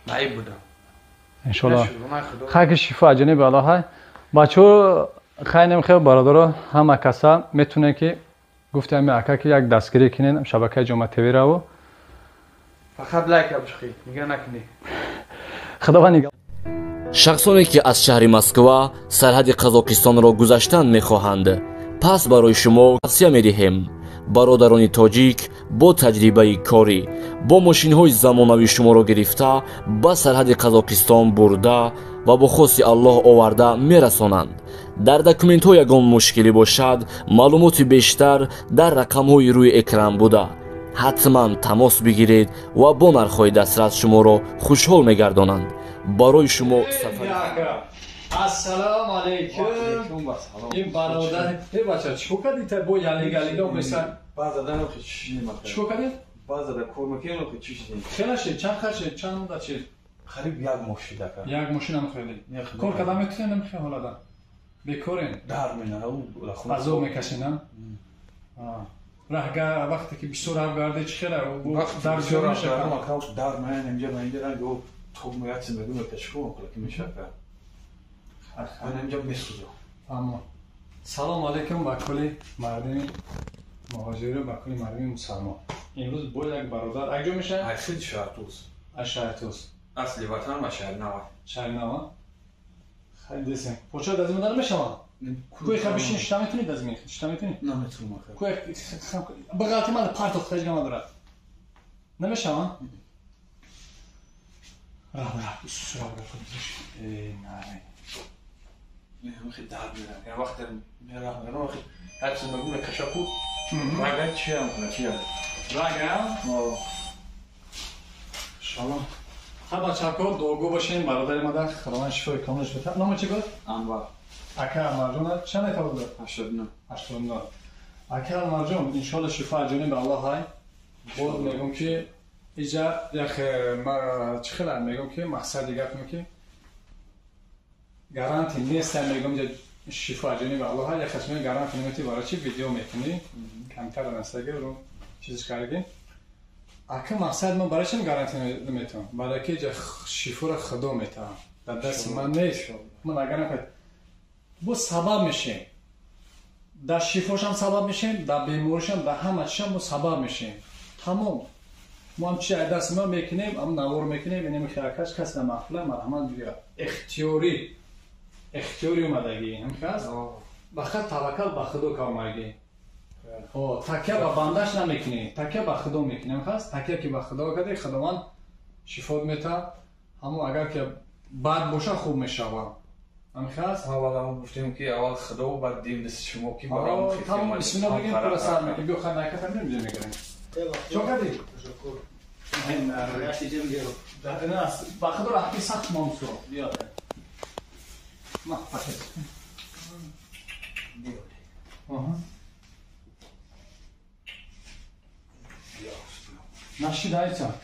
Наиб будам. Иншаллоҳ. Хайр, шифо аз ҷониби Аллоҳ ҳай. Бачаҳо, хай намехел бародаро, ҳама каса метунен ки гуфти ҳами ака ки як дастгирӣ кунен шабакаи Ҷома ТВ раву. Фақат лайк бишқи, нига накунӣ. Худованд нигаҳ. Шахсоне ки аз шаҳри Москва сарҳади Қазоқистонро гузаштан мехоҳанд, пас барои шумо тавсия медиҳем. Бародарони тоҷик бо таҷрибаи корӣ бо мошинҳои замонавӣ шуморо гирифта ба сарҳади Қазоқистон бурда ва бо хости Аллоҳ оварда мерасонанд. Дар документҳо ягон мушкилӣ бошад, маълумоти бештар дар рақамҳои рӯи экран буда. Ҳатман тамос бигиред ва бо нархҳои дастрас шуморо хушҳол мегардонанд. Барои шумо сафари Ассалому алайкум. Ин бародар, э бача, чикор кардӣ та бо ялигалига омеса? Баъза дан охи чӣ намакар. Чикор кардӣ? Баъза да кор мекунем охи чӣ шидем. Хела шид, чанд хел шид, чанд муддат шид? Қариб як моҳ шид ака. Як моҳ шид намехоҳӣ. Кор карда метавонӣ намехоҳӣ ҳолада? Бекорем? Дар менара, азоб мекашӣ, на? Раҳга вақте ки бисёр раҳ гардӣ чӣ хела? Дар зиёд мешавад? Дар меян инҷа ма инҷа ранг тоб меяд мегӯм ка чикор мекунам ки мешавад. Ман инҷа месӯзам. Фаҳмо. Салом алейкум ба кулли мардуми муҳоҷир ба кулли мардуми мусалмон. Имрӯз бо як бародар як ҷо мешавад? Аз худи Шаҳртуз. Аз Шаҳртуз. Асли ватан ва Шаҳрнава. Шаҳрнава? Хеле десем. Поча дазми дар мешавад? Кӯи ха бишин шита метунӣ дазми? Шита метунӣ? Наметунам ака. Кӯи бағалти ман партох хеҷ гама дорад. Намешавад? Раҳ раҳ, сусура э най. Хеле дард мерам. Я вақте мерам, мерам, ҳар чиз мегӯм мекаша ку. Рага чиам куна чиам? Рага? Иншаллоҳ. Ха бачако дуогӯ бошем бародари мада Худованд шифои комилаш бидиҳад. Номи чӣ буд? Анвар. Ака Анварҷон чанд таваллуд дорад? 89. 89. Ака Анварҷон, иншаллоҳ шифо аз ҷониби Аллоҳ ҳай. Боз мегӯм ки иҷа як чӣ хела мегӯм ки мақсади гапм ки гарантӣ нест, мегӯм иҷа шифо аз ҷониби Аллоҳ ҳай, як қисми гарантӣ неметӣ барои чӣ видео мекунӣ? Камтар настаги ру чизиш кардаги. Ака мақсад ман барои чӣ гарантӣ наметавам? Барои ки иҷа шифоро Худо метавам. Дар дасти ман нест. Ман агар накард бо сабаб мешем. Дар шифошам сабаб мешем, дар беморишам, дар ҳама чизам мо сабаб мешем. Тамом. Мо ҳам чи даст ма мекунем, ам навор мекунем, инем хиякаш кас на маҳфила марҳамат биёяд. Ихтиёрӣ. Ихтиёрӣ омадагӣ, ҳам кас? Бахат таваккал ба Худо ка омадагӣ. О, такя ба бандаш намекунӣ, такя ба Худо мекунӣ, ҳам кас? Такя ки ба Худо кардӣ, Худованд шифот метавад. Ҳамо агар ки бад боша хуб мешавад. Ҳам кас? Аввал мо гуфтем ки аввал Худо баъд дин дасти шумо ки барои хидмат. Тамом, бисмиллоҳ бигем, пура сар мекунем. Биё хай наката мемиҷа мегирем. Чо кардӣ? Ба Худо раҳми сахт мамсуро. Биё. Ма, пакет. Аҳа. Нашид айча.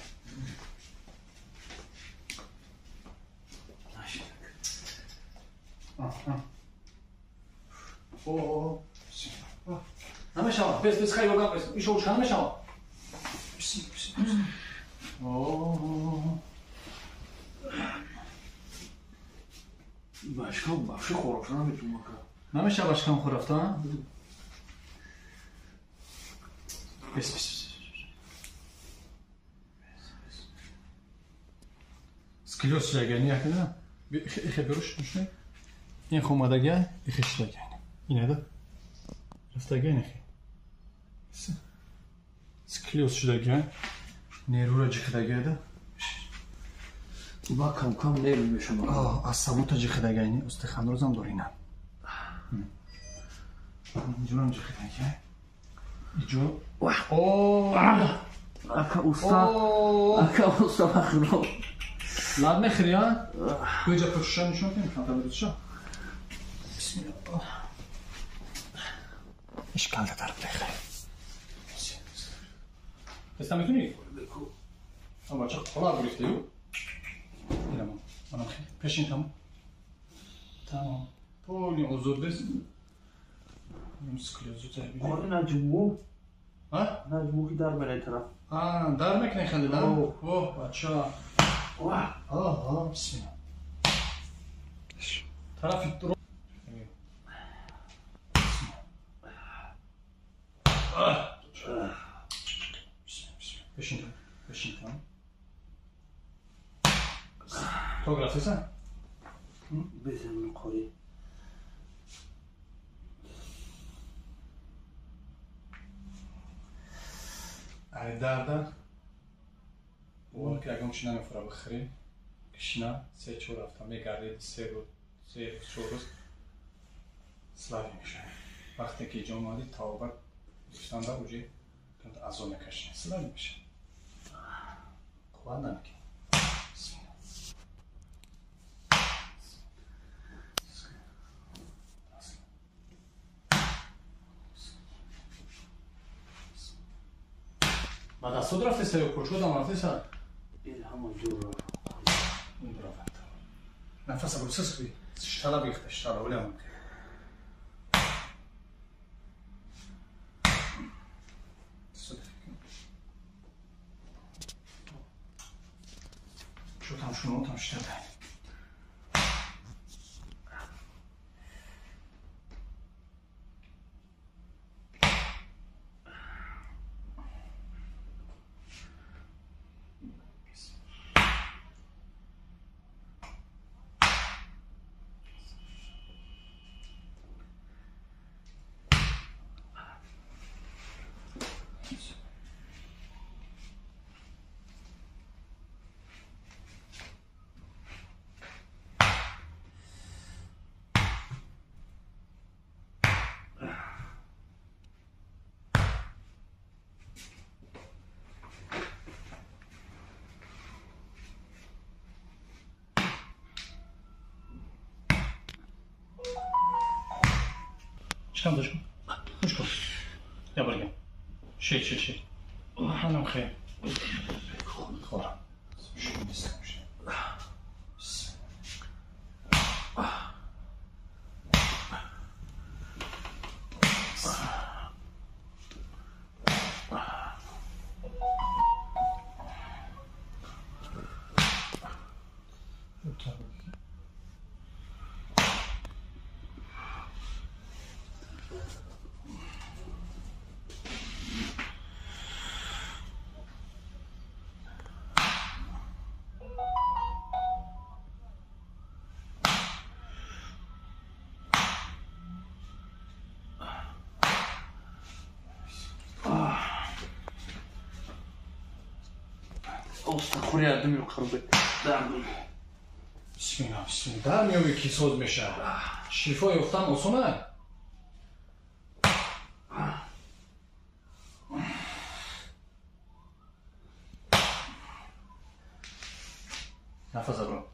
Нашид. Аҳа. О, намешавад. Бес, бес, хай ёрдам бес. Ишо учка намешавад. Башкам баши хӯрофта наметунам ака. Намешавад башкам хӯрафта? Бес, бес. Склероз шидагани якда? Ихе беруш нушне? Ин хомадага, ихе шидагани. Инада? Рафтагани ихе. Склероз шидагани. Нервура ҷихидагида. Ба кам кам нерв мешавад. Асабота ҷихидагани, устихандрозам дорина. Инҷурам ҷихидаги. Иҷо. О! Ака уста. Ака уста бахро. Лад мехӯри, а? Куҷа пӯшиша нишон кунем, камтар бидиша. Бисмиллоҳ. Ишкалда дар бихӯр. Теста метунӣ? Бача қола гирифтаю. Инамон. Манам хел. Пешин тамом. Тамом. Полни озод бес. Склероз заби. Қори наҷму. А? Наҷму ки дар менай тараф. А, дар мекунӣ хеле, да? О, бача. Ага, бисмилла. Тарафи бешин, бешин там. То графтеса? Безан қори. Ай дарда. Бовар ки ягон чи намефура бихӯрӣ. Кишина 3-4 ҳафта мегардид, 3 рӯз, 3-4 рӯз слабый мешавӣ. Вақте ки иҷо омадӣ, тавба гирифтанда уже азоб мекашӣ. Слабый мешавӣ. Қувват намекунӣ. Ба дастуд рафтеса ё кӯчодам рафтеса? Ҳама ҷур рафт. Нафаса бу сис би. Штала бихта, штала, улям. Что там, что там, что там? Чикам дошкам? Мушко. Я баргам. Ши, ши, ши. Анам хе. Хора. Ши, бис. Бисмилла, бисмилла. Дар меёбӣ ки соз мешавад. Шифо ёфтан осон аст? Нафас абро.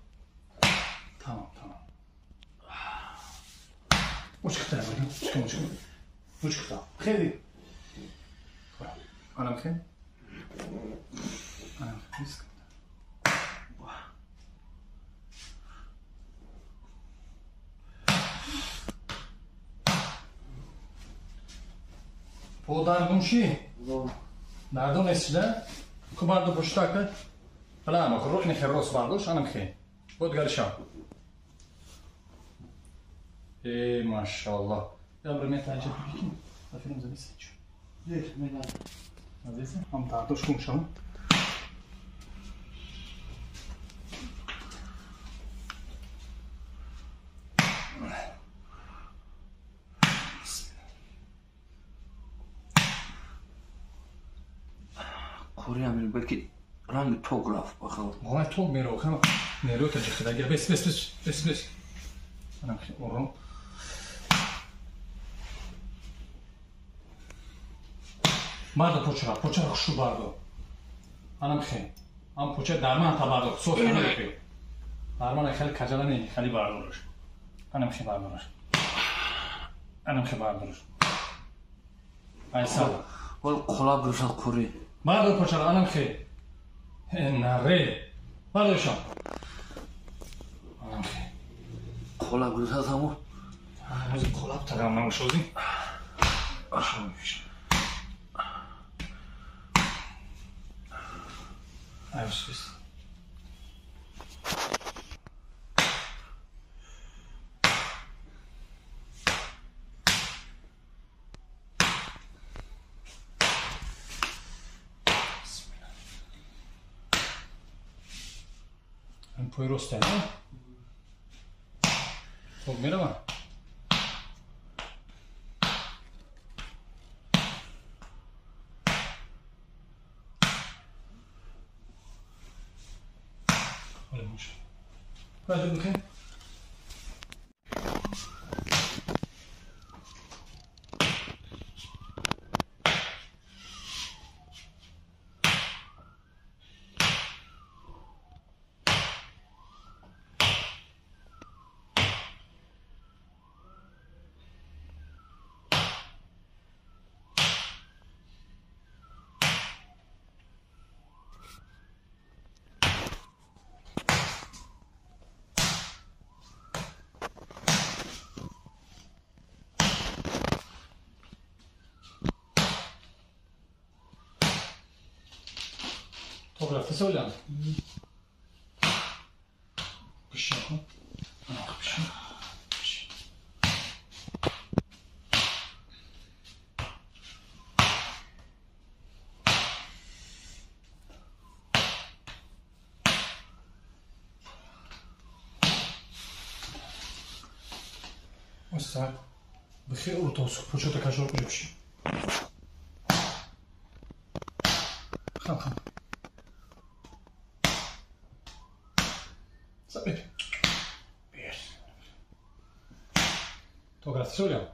Тамом, тамом. Учкита, учка, учка. Учкита. Хеле. Анам хел. Анам хел. По даргумши? Нардон эсида? Ку барду пуштака? Ла, рухни херрос бардош, анам хе. Бод гарша. Э, машаллах. Я бр мета анча бикин. Афирим завис. Здесь меня. Здесь? Ам дардош кумшам. Балки ранги ток рафт бахал. Ма ток меро, хама неро та чихда. Бес, бес, бес, бес, бес. Анам ором. Бардо почра, почра хушу бардо. Анам хе. Ам поча дарман та бардо, сос хана бе. Дарман хеле кажала не, хеле бардорш. Анам хе бардорш. Анам хе бардорш. Айса. Вол қулаб рушад қури. Бардор почара, анам хе. Наре. Бардоршам. Анам хе. Қолаб рушад хаму. Ҳозир қолаб тагам намушозӣ. Айс. Пои рост хуб меравам. Hadi bakayım. Toprakta söylem. Pişiyor. Pişiyor. Ostad, بخیر اتاق پوچو تکشور کجا خم خم. Söyle.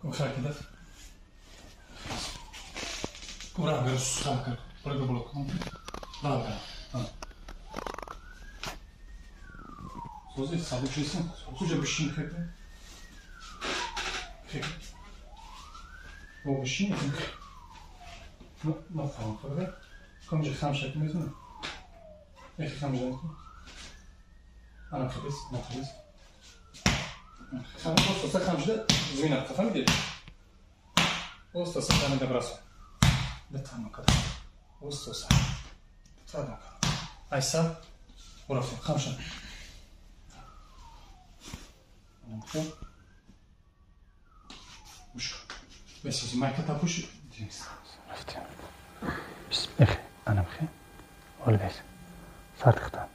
Kom hareket et. Kom rahat ver, blok. Rahat ver. Sozi, sabır Куҷо бишин хекне? Хек. Бо бишин. На фаҳм хӯрда. Комҷа хам шак мезунӣ? Эхи хам жан кун. Ана хабис, на хабис. Хам оста хам жда змина қафа мидед. Оста са хам добрасо. Бетано када. Оста са. Бетано када. Айса. Ураф хам шан. بس ما كتابوش بس اخي انا بخير ولا بس صارت اختها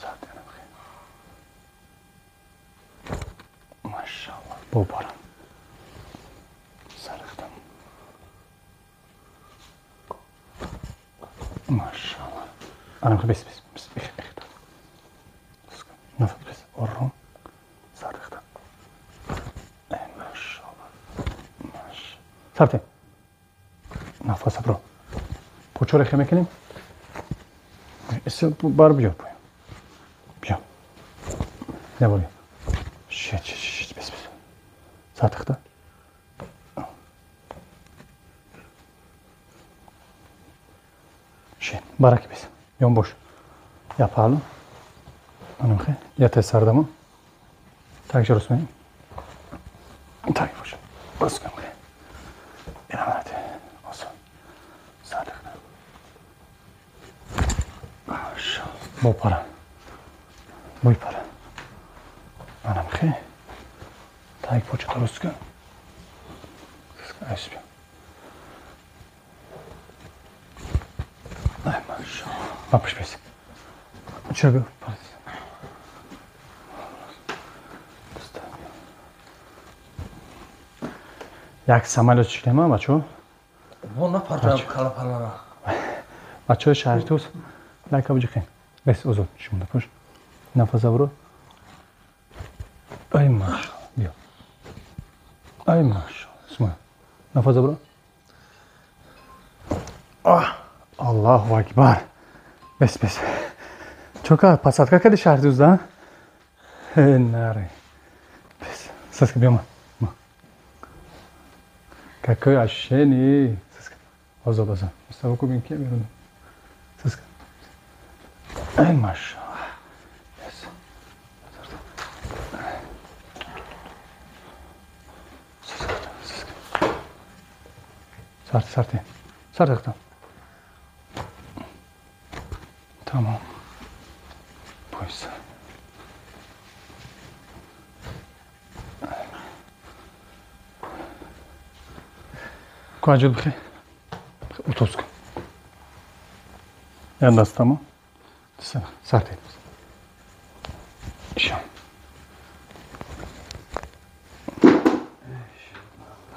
صارت انا بخير ما شاء الله بوبرا صار اختها ما شاء الله انا بخير بس بس بس اخي اخي نفض بس والروم صارت اختها ما شاء الله ما شاء صارت نفس برو پوچو رخه میکنیم بار بیا بیا نه بیا شت شت شت بس بس ساعت اخته شت барак بس یون boş yapalım anam خی ya tesardamı takip olsun takip olsun bas kan İnanın olsun saat اخته بو پارا بوی پارا анам хе так поча дуруст кун айс бия ай машалла бапш бес чего як самолёт шидема бачо во на парда кала палана бачои шаҳри Тус лайка буҷиқин бес озод шумда пуш нафаса буро ай машалла биё ай машалла сма нафаса буро Аллоҳу акбар бес бес чока посадка кади шаҳри Тус да наре бес саска биёма какое ощущение саска озод озод мустафа кубин ки берун саска ай машалла бес сарти сарти сарти тамом пойса Ку аҷуд бихе. Утоз кун. Я дастамо. Сар. Ишон.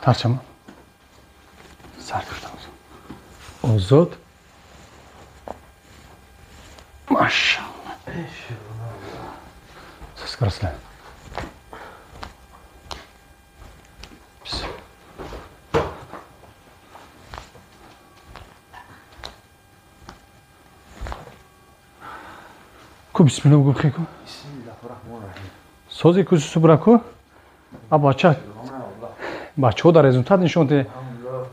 Тарчама. Сар кардам. Озод. Машалла. Сас. Ку бисмилла бугу бихе ку. Сози ку субра ку. А бача. Бачаҳо дар результат нишон де.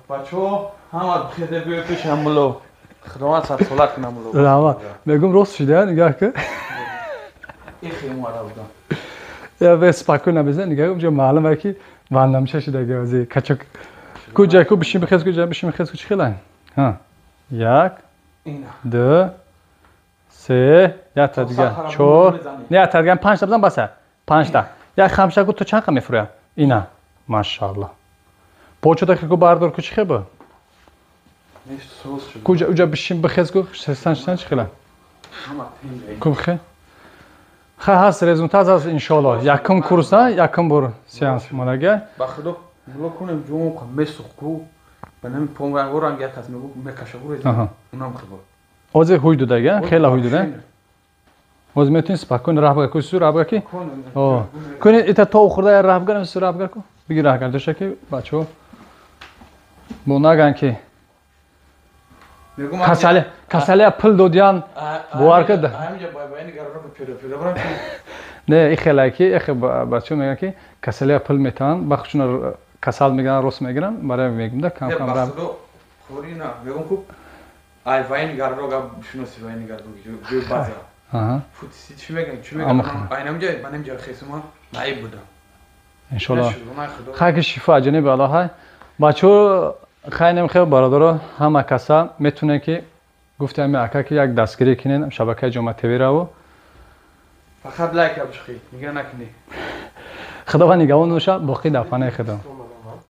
Бачаҳо ҳама бихеде биё пеш ҳамуло. Худованд садсола кунам муло. Раҳмат. Мегум рост шуда нигаҳ ку. Ихи омада будам. Я ве спокойно безан нигаҳ унҷа маълум е ки вандамша шуда гази качок. Ку ҷай ку бишин бихез ку ҷай бишин бихез ку чӣ хелай? Ҳа. Як, ду, се, якта дигар, чор, не якта дигар, панҷта бизан баса. Панҷта. Як хамша ку то чанд қа мефурӯяд? Ина. Машааллоҳ. Почота ку бардор ку чӣ хеба? Куҷа уҷа бишин бихез ку шестан шестан чӣ хела? Ку бихе? Ха ҳаст результат ҳаст иншоаллоҳ. Якум курс а, якум бор сеанс мадага. Ба худо муло кунем ҷумъ қа месух ку. Ба нами помга оранг як кас мегу мекаша гу реза. Унам хибо. Озе ҳуй дудага, хела ҳуй дуда. Озе метавонӣ спокойно раҳ бага ку су раҳ бага ки. О. Куни ита то хурда я раҳ бага су раҳ бага ку. Биги раҳ гар доша ки бачаҳо бо наган ки касале касале пул додиян бовар карда. Не ихела ки ихе бачаҳо мегӯянд ки касале пул метаванд бахшуна касал мегиранд рост мегиранд барои мегӯм да кам кам раҳ. Ай вайн гарро гап шуноси вайн гарро ҷои база. Футси чӣ мегӯянд чӣ мегӯянд айнам ҷай манам ҷай хесума наиб будам. Иншоаллоҳ. Хайки шифо аз ҷониби Аллоҳ ҳай. Бачаҳо хайнем хел бародаро ҳама каса метавонед ки гуфти ҳами ака ки як дастгирӣ кунед шабакаи Ҷома ТВ раву. Фақат лайк абшхи, нигаҳ накунӣ. Худованд нигаҳбон бошад, боқӣ дар паноҳи Худо.